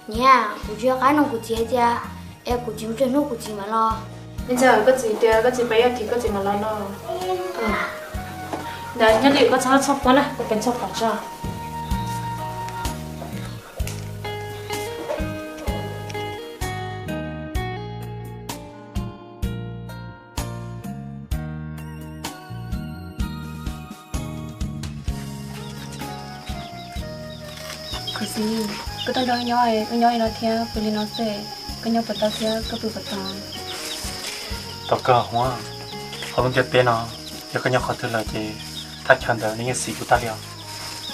Niam, kuv tsis nco qab nug kuv txiv tias, es kuv tsis mus tsawg hnub kuv txiv mam los. Me ntxawm, koj txiv tias koj txiv pais ib hlis koj txiv mam los no. Ntawd nyob li koj txhob txhawj pob na, koj pes txhob pom tso. Khuv xim, koj tuaj nrog wb nyob, wb nyob li no thiab pw li no xwb, koj nyob puas tau thiab koj pw puas tau? Tau kawg Huab, hauv lub ntiaj teb no yog koj nyob qhov twg lawm ces thaj chaw ntawd nws yeej xis kuv tag li os.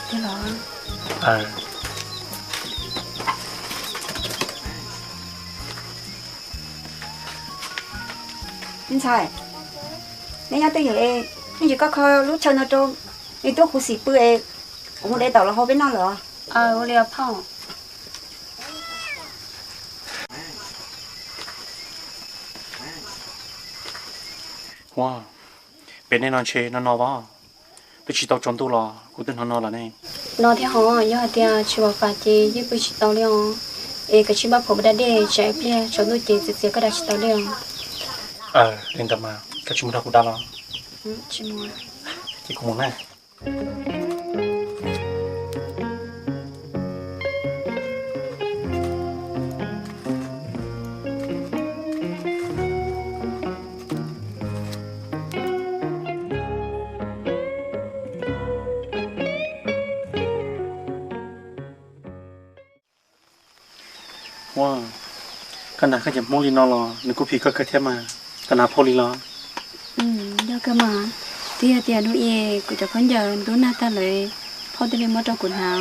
Tiag los? Me ntxhais, neb nyob twj ywm es nej tsis koj kho lub chaw no rau nws tub khuv xim pw es kuv mus de taum los hau peb noj lawm. Ua li os phauj. Huab, pem nej no ntshe no no as, twb tsis tau tsaus ntuj los kuv twb hnov no lawm ne. No thiab hos, yog hais tias tsis pom fam ces yeej pw tsis tau li os. Es kav tsij npaj phom da dej tsam ib pliag tsaus ntuj ces txias txias koj da tsis tau li os. Li ntawd mas koj tsis mus nrog kuv da los? Ces kuv mus na. Huab, koj hnav koj cov hmoob li no los nws kuj phim koj kawg thiab mas, koj hnav phauj li los? Yog kawg mas, twb yog tias hnub i kuv cov khaub ncaws ntub nag tag lawm, phauj thiaj li muab rau kuv hnav.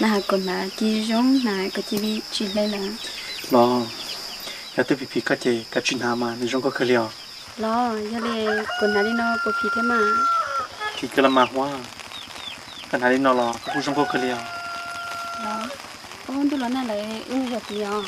Nag hais kuv hnav ci zoo, hnav kom ci li tsis hle lawm. Los, yog twb phim phim koj ces kav tsij hnav mas, nws zoo koj kawg li os. Los yog li kuv hnav li no puas phim thiab mas? Phim kawg los mas Huab, koj hnav li no los koj kuj zoo koj kawg li os. Los, ub, ntuj los nag lawm, wb mus yos tid os.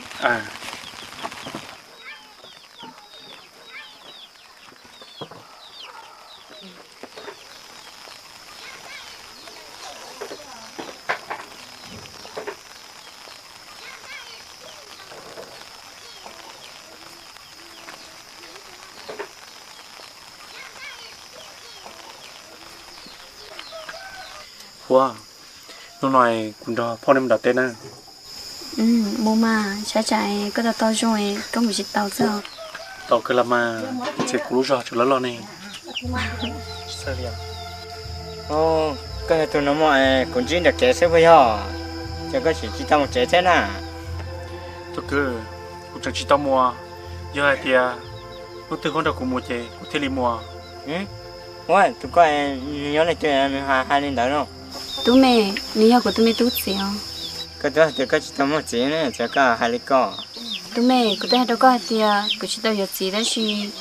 Huab, hnub no kuv nrog phauj nej mus nram teb na. Mus mas, tshaib tsam koj tau tau zoo es koj mus tsis tau xwb os. Tau kawg los mas, ntshe kuv lub zog tseem loj loj ne. Koj yog tus no mas kuv ntsib nram kev xwb puas yog? Ces koj tseem tsis tau mus tsev thiab na? Tub kwv, kuv tseem tsis tau mus, yog hais tias hnub twg koj nrog kuv mus ces kuv thiaj li mus. Ua, tus koj nws nyob leej twg nws hais li ntawd no? Tub me, nws yog kuv tus me tub txiv os. Koj twb hais tias koj tsis tau muaj txiv ne, cas koj hais li ko? Tub me, kuv twb hais rau koj hais tias kuv tsis tau yuav txiv tab sis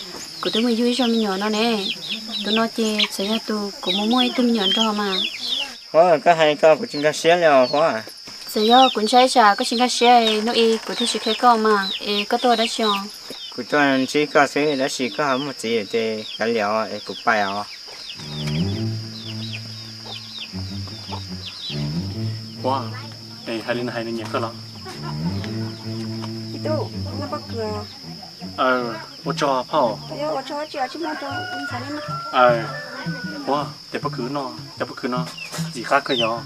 kuv twb mus yug ib zaug me nyuam no ne. Tus no ces txawm yog tus kuv mus muaj ib tug me nyuam nrog mas. Huab, koj hais li ko kuv tsis nkag siab li os Huab. Txawm yog kuv ntshai tsam koj tsis nkag siab, hnub i kuv thiaj tsis qhia koj mas, es koj tuaj ua dab tsi os? Kuv tuaj ntsib koj xwb, tab sis koj ho muaj txiv ces kav liam os es kuv pais os. Huab, es hais li no hais nws nyiam koj los? Ua tsaug phauj. Huab, tes pob kws no, tes pob kws no ntxim qab kawg yog.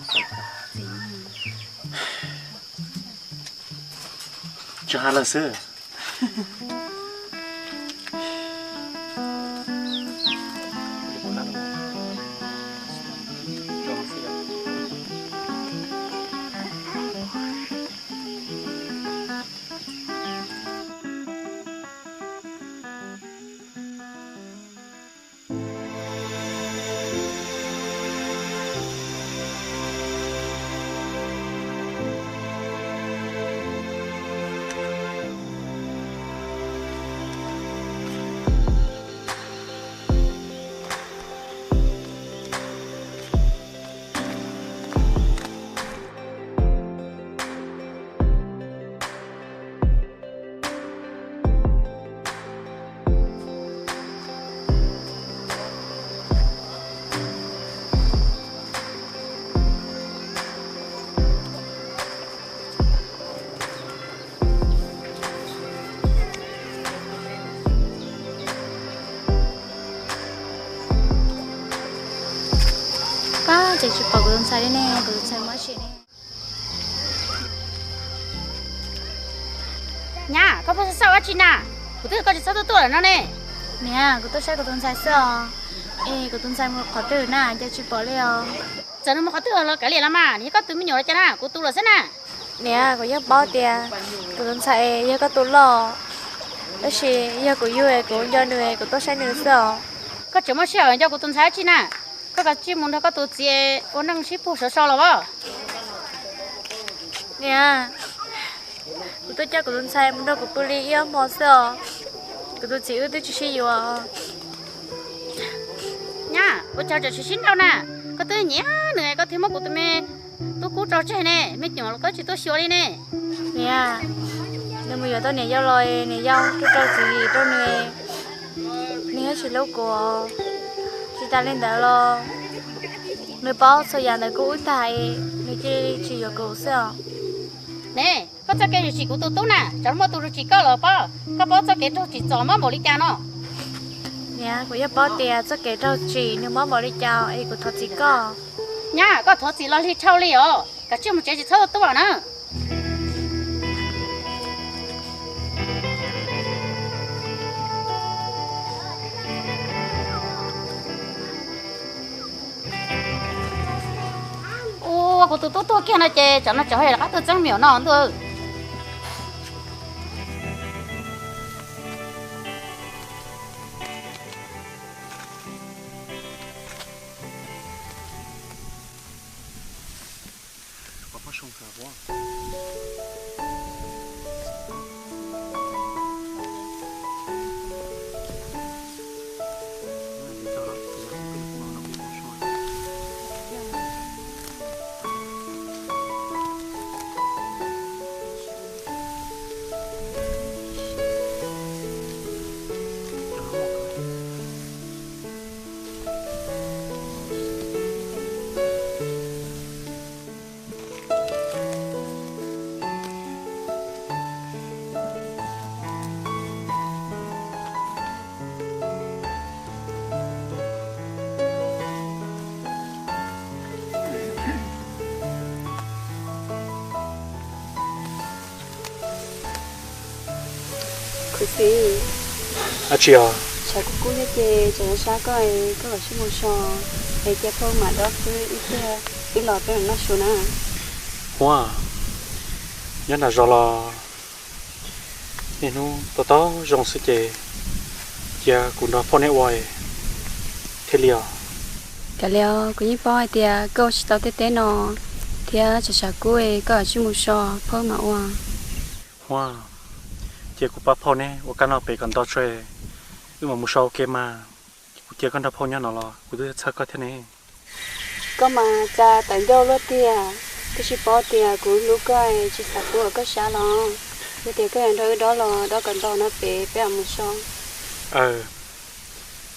Tsis hais lawm xwb. Ces tsis pom kuv tus ntxhais li ne, kuv tus ntxhais mus dab tsi ne? Nyab, koj pheej xauj xauj dab tsi na? Kuv twb hais koj tsis txhob tuaj tuaj lawm no ne. Niam, kuv tuaj saib kuv tus ntxhais xwb os. Es kuv tus ntxhais mus qhov twg na, cas tsis pom li os? Txawm nws mus qhov twg los kav liam los mas, nws yog koj tus me nyuam los cas na, kuv tus lawm xwb na. Niam, kuv yeej paub tias kuv tus ntxhais yog koj tus loj, tab sis yog kuv yug es kuv nco nws es kuv tuaj saib nws xwb os. Koj tseem muaj sij hawm nco kuv tus ntxhais dab tsi na? Koj kav tsij mus nrog koj tus txiv ua neej sib puag sov so los as. Niam, kuv tuaj coj kuv tus ntxhais mus nrog kuv pw li ib ob hmo xwb os. Kuv tus txiv wb twb tsis sib yuav. Nyab, ua cas tseem tsis sib nrauj na? Koj twb nyiam nws koj thiaj muab kuv tus me tub kub tso tseg ne, me nyuam los koj tsis tuaj xyuas li ne. Niam, nws mus yuav tau niam yau los, niam yau rau rau txiv yim rau nws, nws thiaj tsis hlub kuv. Tsis tas li ntawd los nws paub txhua yam ntawm kuv wb tag, nws cia li tsis yuav kuv xwb os. Ne, koj txoj kev zam txim kuv tus tub na, tsam muaj tus zam txim koj los pob. Koj paub txoj kev raug tsim txom mob npaum li cas no? Niam, kuv yeej paub tias txoj kev raug tsim nws mob npaum li cas es kuv thov txim koj. Nyab, koj thov txim los lig dhau li os, kav tsij mus tsev tsis txhob tuaj na. Ua kuv tus tub tuag kiag no ces tsam no tsam ho rov qab tuaj txeeb me nyuam no ntuj. Khuv xim, dab tsi os? Tshav kub kub thiab ces tsam no sab koj, koj los sib mus so, es cia phauj mam dob xwb ib pliag wb los peb mam noj su na. Huab, nyob nram zos los niaj hnub tau tau zoo xwb ces cia kuv nrog phauj neb ua thiaj li os. Kav liam, kuv yeej paub hais tias koj ua tsis tau tej teb no, thiab tsam tshav kub koj los sib mus so, phauj mam ua. Huab, cia kuv pab phauj neb ua kab noj pem kom nto tso, wb mam mus so ua ke mas. Kuv cia koj nrog phauj nyob no los kuv twb txhawj koj thiab ne. Koj mas cas tawv ncauj luaj tiag, koj tsis paub tias kuv hlub koj, tsis xav pub koj sab los. Yog tias koj yuav nrog wb dob los dob kom nto no pem peb mam mus so. Aw,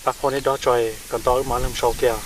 pab phauj neb dob tso kom nto wb mam li mus so ua ke os.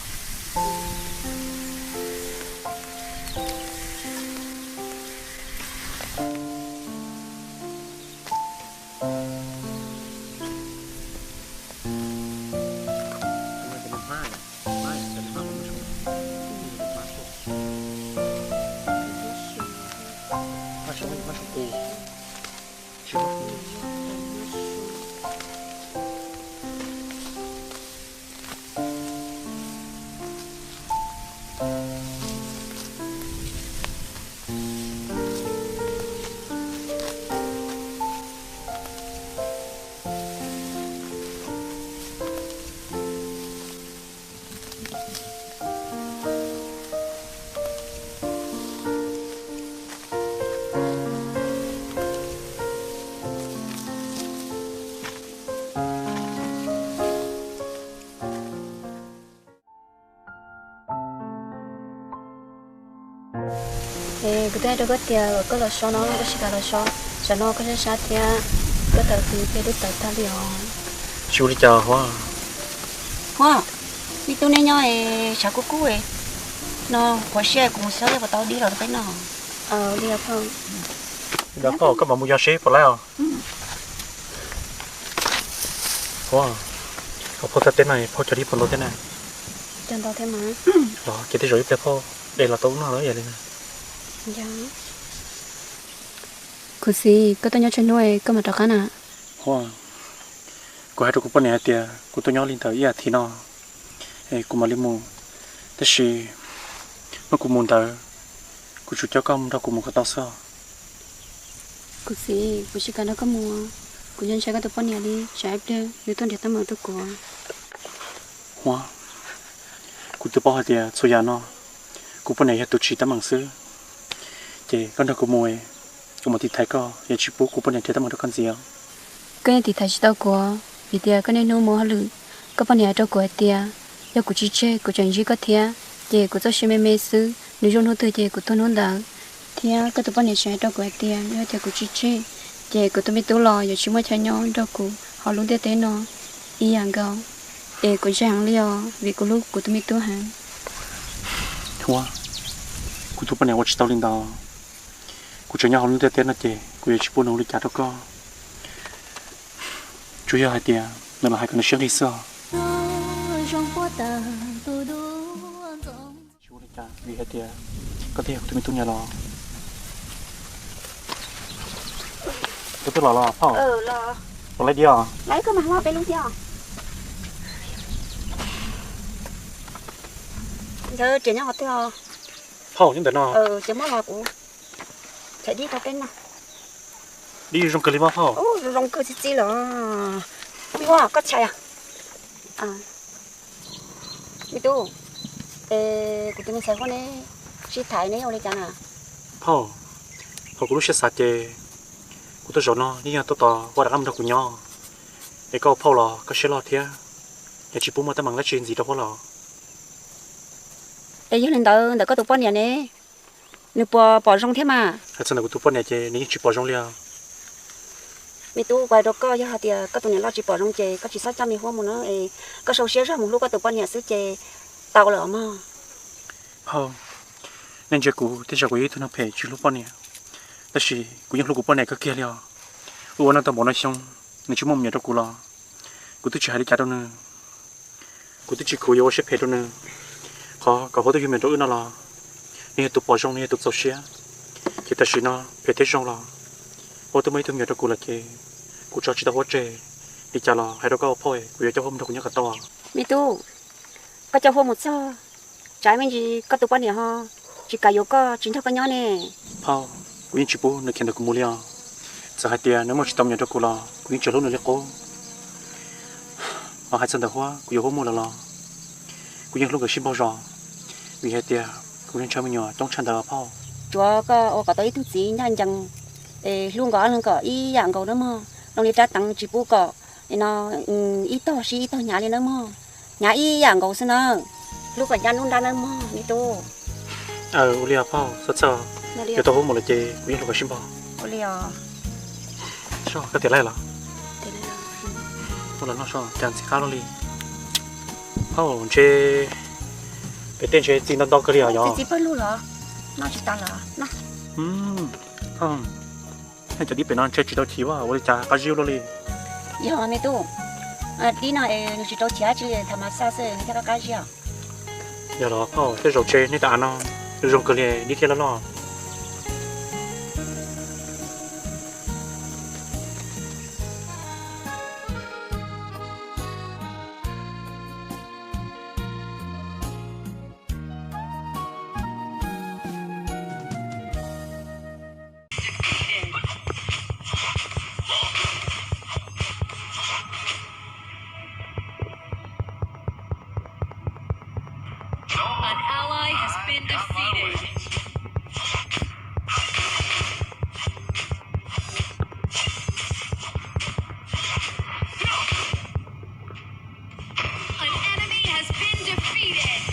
Es kuv twb hais rau koj tias kom koj los so no koj tsis kam los so, tsam no koj sab sab thiab, koj tawv hwv thiab twb tawv tag li os. Tsis ua li cas Huab. Huab, me tub neb nyob es tshav kub kub no, qhuav siab kuv mus xyuas yog puas tau dib los rau peb noj. Li os phauj. Li koj, koj mam mus yog seb puas laib os. Huab, kom phauj txhaj teb no phauj cog dib puas ntau thiab na? Cog ntau thiab mas. Los ces tej zaum ib pliag phauj de los tau ub no los yog li na. Khuv xim, koj tuaj nyob tsawg hnub koj mam rov qab na? Huaj, kuv hais rau kuv poj niam hais tias kuv tuaj nyob li ntawm ib as thiv no es kuv mam li mus, tab sis hnub kuv mus ntawd kuv tsum coj koj mus nrog kuv mus kom tau xwb. Khuv xim, kuv tsis kam nrog koj mus, kuv yeej ntshai koj tus poj niam li, tsam ib pliag nws tuaj nrhiav teeb meem rau kuv. Huaj, kuv twb paub hais tias txhua yam no kuv poj niam yog tus tsim teeb meem xwb, ces koj nrog kuv mus, kuv mam tiv thaiv koj, yuav tsis pub kuv poj niam nrhiav teeb meem rau koj ntxiv. Koj yeej tiv thaiv tsis tau kuv, vim tias koj niaj hnub mus hauj lwm, koj poj niam hais rau kuv hais tias yog kuv tsis tseg kuv tseem ntsib koj thiab, ces kuv txoj sia me me xwb, nws zoo hnub twg ces kuv tuag hnub ntawd. Thiab koj tus poj niam tseem hais rau kuv hais tias yog tias kuv tsis tseg, ces kuv tus me tub los yuav tsis muaj chaw nyob nrog kuv hauv lub ntiaj teb no ib yam nkaus. Es kuv ntshai heev li os, vim kuv hlub kuv tus me tub heev. Huaj, kuv tus poj niam ua tsis tau li ntawd. Kuv tseem nyob hauv lub ntiaj teb no ces kuv yuav tsis pub nws ua li cas rau koj. Tsuas yog hais tias nws los hais kom nws siab nqig xwb os. Tsis ua li cas vim hais tias koj twb yog kuv tus me tub niam los. Koj twb los los phauj? Los laib diam os. Phauj, nyob ntawm no. Dib zoo kawg li mas phauj. Zoo kawg txi txiv los. Ua koj tshais. Me tub, es kuv tus me ntxhais Huab neb sib tham neb ua li cas na? Phauj, hauv kuv lub siab xav ces kuv tuaj zaum no yeej yog tuaj tos Huab rov qab mus nrog kuv nyob, es koj ua phauj los koj siab loj thiab, es tsis pub muaj teeb meem dab tsi ntxiv rau Huab los. Es yog li ntawd ntawm koj tus poj niam ne, nws puas pom zoo thiab mas? Hais txog ntawm kuv tus poj niam ces nws yeej tsis pom zoo li os. Me tub, kuv hais rau koj, yog hais tias koj tus niam loj tsis pom zoo ces koj tsis txhob coj me Huab mus na, es koj sau siab zog mus hlub koj tus poj niam xwb ces tau lawm os mog. Phauj, nej ntsia kuv tej zaum kuv yog ib tug neeg phem tsis hlub poj niam, tab sis kuv yeej hlub kuv poj niam kawg kiag li os. Wb ua neej tau npaum no xyoo, nws tsis muaj me nyuam rau kuv los kuv twb tsis hais li cas rau nws. Kuv twb tsis khuv yuav ua siab phem rau nws. Qhov kom Huab tuaj yug me nyuam rau wb no los nws yog tus pom zoo, nws yog tus txaus siab. Ces tam sim no phem thiab zoo los Huab twb muaj ib tug me nyuam rau kuv lawm ces kuv tso tsis tau Huab tseg. Li cas los hais rau koj ua phauj, kuv yuav coj Huab mus nrog kuv nyob kom tau. Me tub, koj coj Huab mus txog, tsam me ntsis koj tus poj niam ho tsis kam yuav koj, tsis nrog koj nyob ne. Phauj, kuv yeej tsis pub nws khiav ntawm kuv mus li os. Txawm hais tias nws muaj tsis tau me nyuam rau kuv los kuv yeej tseem hlub nws li qub. Ho hais txog ntawm Huab, kuv yuav Huab muaj lawm los kuv yeej hlub nkawd sib npaug zos, vim hais tias kuv yeej ntshaw me nyuam coob tshaj ntawd phauj. Tsuav koj ua kom tau ib tug txiv ncaj ncees, es hlub nkawd ob leeg kom ib yam nkaus nawb mog. Zoo li rab teev tsis pub kom no ib tog sib ib tog hnyav li nawb mog. Hnyav ib yam nkaus xwb nawb. Hlub kom ncaj nruab nrab nawb mog me tub. Ua li os phauj, txhob txhawj, yuav tau Huab mus lawm ces kuv yeej hlub kom sib npaug. Ua li os. Koj tias laij los? Ua los noj so cas ntxim qab luaj li. Phauj, ntshe pem tej ntshe txi ntau ntau kawg li os yog? Txi pawg lug los noj tsis tas los noj. Cov dib pem no ntshe tsis tau chiv, ua li cas qab zib luaj li. Yog me tub, dib no es nws tsis tau chiv dab tsi li, tham mas xaj xwb nws thiaj qab qab zib os. Yog los phauj, tej zaum ntshe nej tus av no zoo kawg li dib thiaj loj loj. An ally has been defeated. An enemy has been defeated.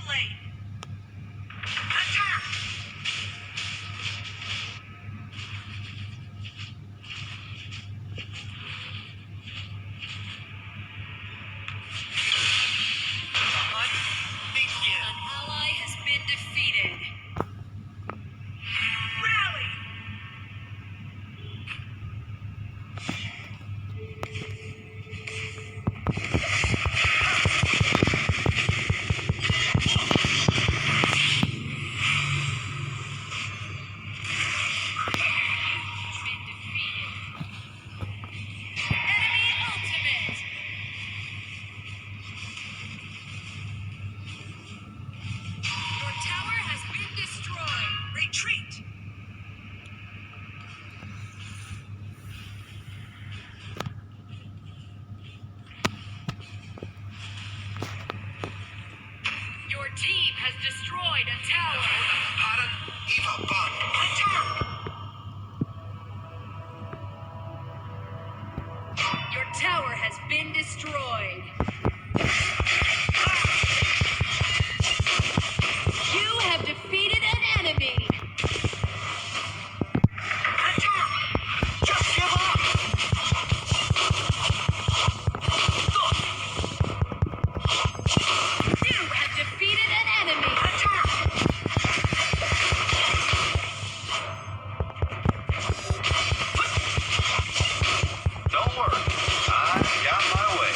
Lane. Attack! An ally has been defeated. Rally! Enemy ultimate! Your tower has been destroyed. Retreat! Your team has destroyed a tower. Attack! Your tower has been destroyed. You have defeated an enemy. Attack! Just give up! You have defeated an enemy. Attack! Don't worry, I got my way.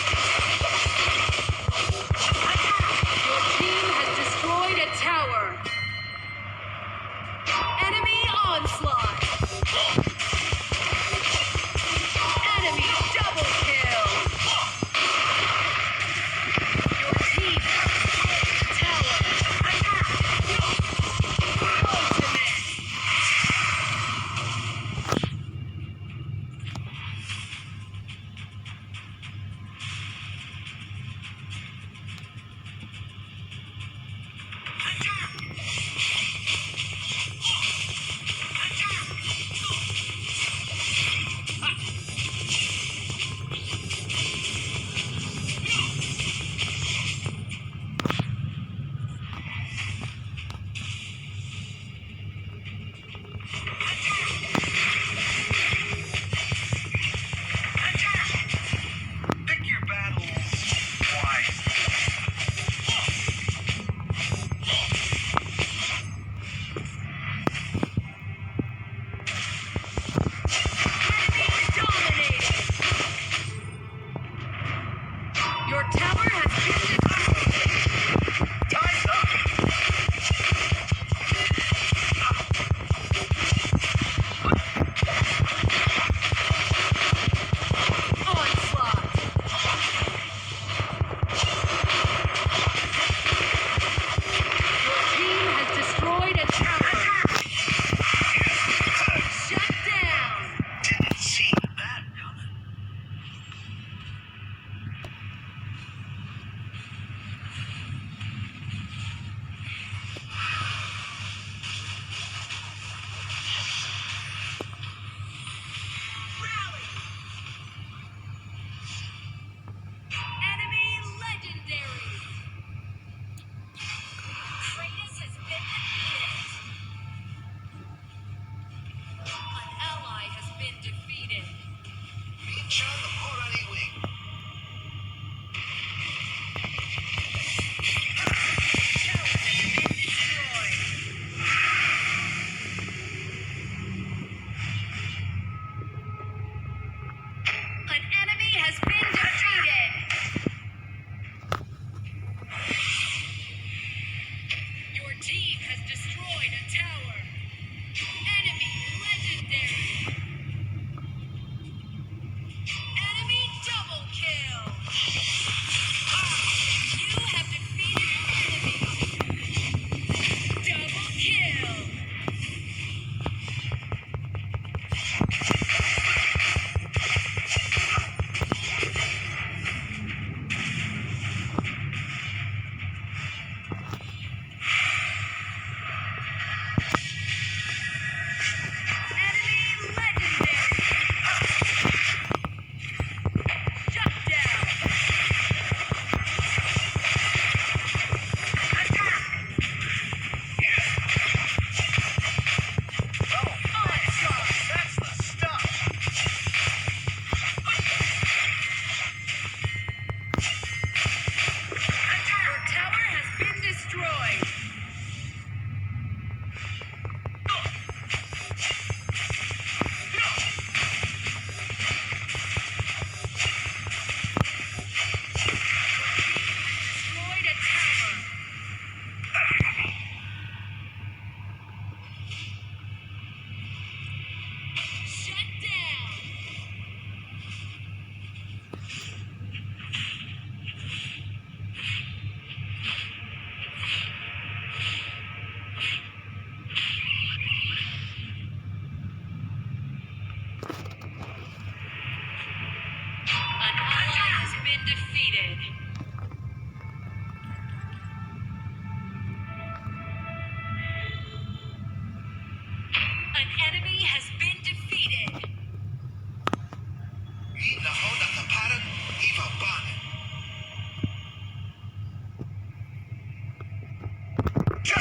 You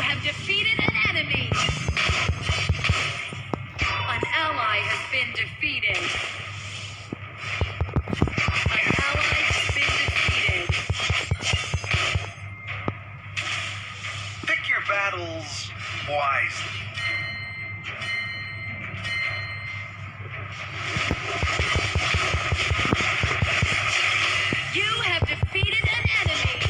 have defeated an enemy. An ally has been defeated. An ally has been defeated. Pick your battles wisely. You have defeated an enemy.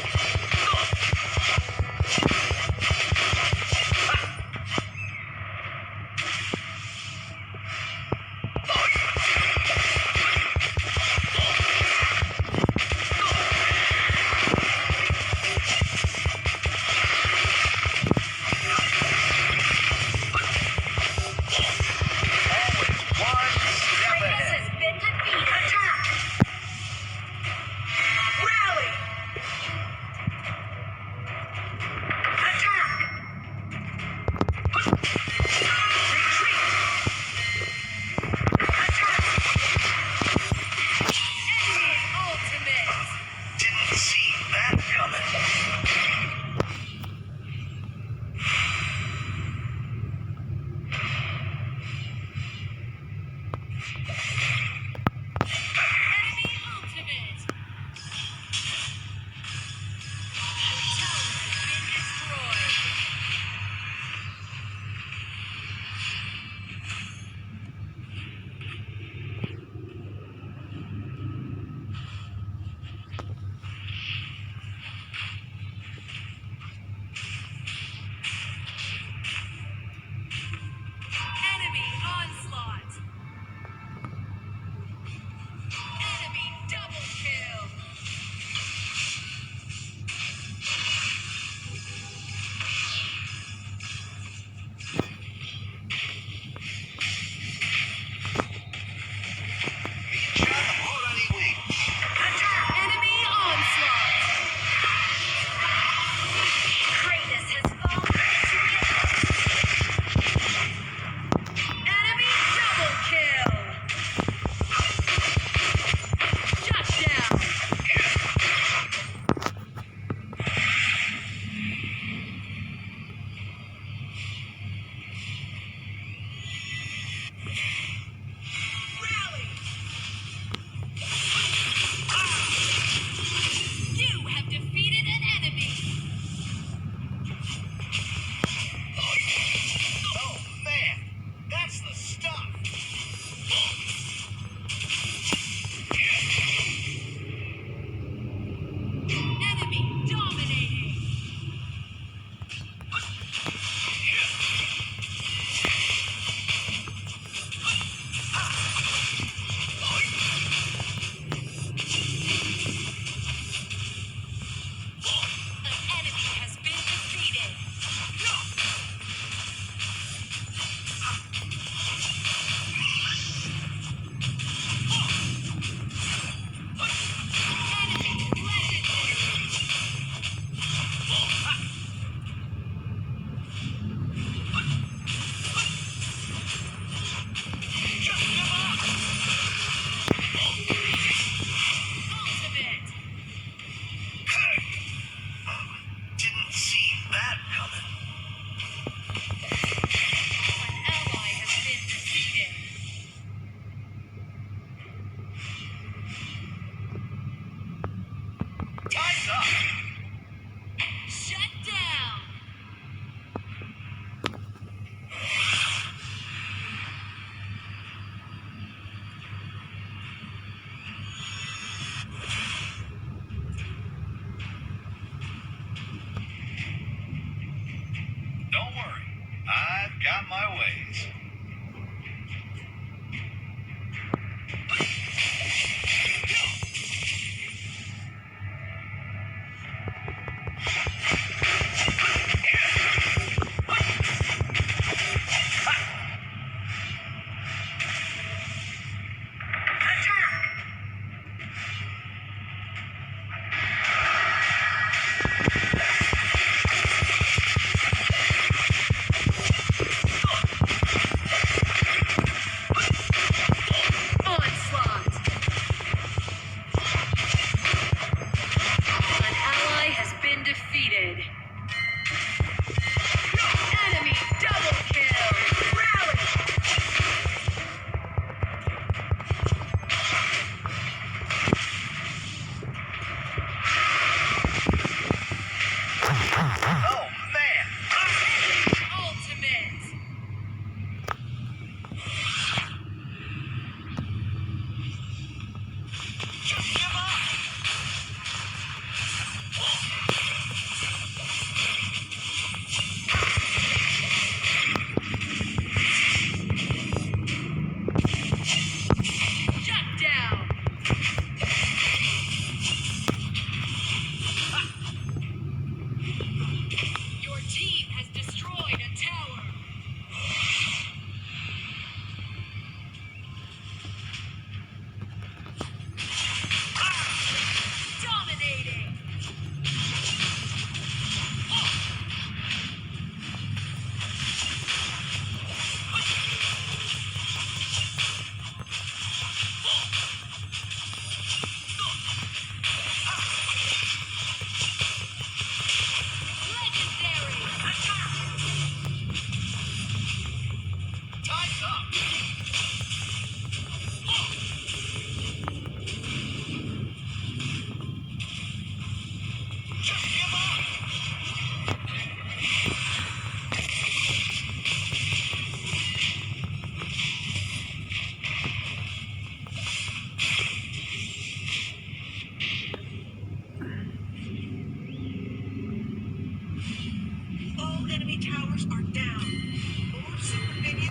Always one step ahead. Attack! Rally! Attack! Retreat! Attack! Enemy ultimate! Didn't see that coming. Enemy ultimate! Your tower has been destroyed. Enemy onslaught. Enemy double kill. Enemy onslaught. Greatness has fallen into his hands. Enemy double kill. Shut down. Rally! You have defeated an enemy! Oh man, that's the stuff! Enemy dominating! An enemy has been defeated. Enemy legendary. Ultimate. Didn't see that coming. An ally has been defeated. Time's up. Shut down. Don't worry, I've got my ways. Enemy towers are down. More super minions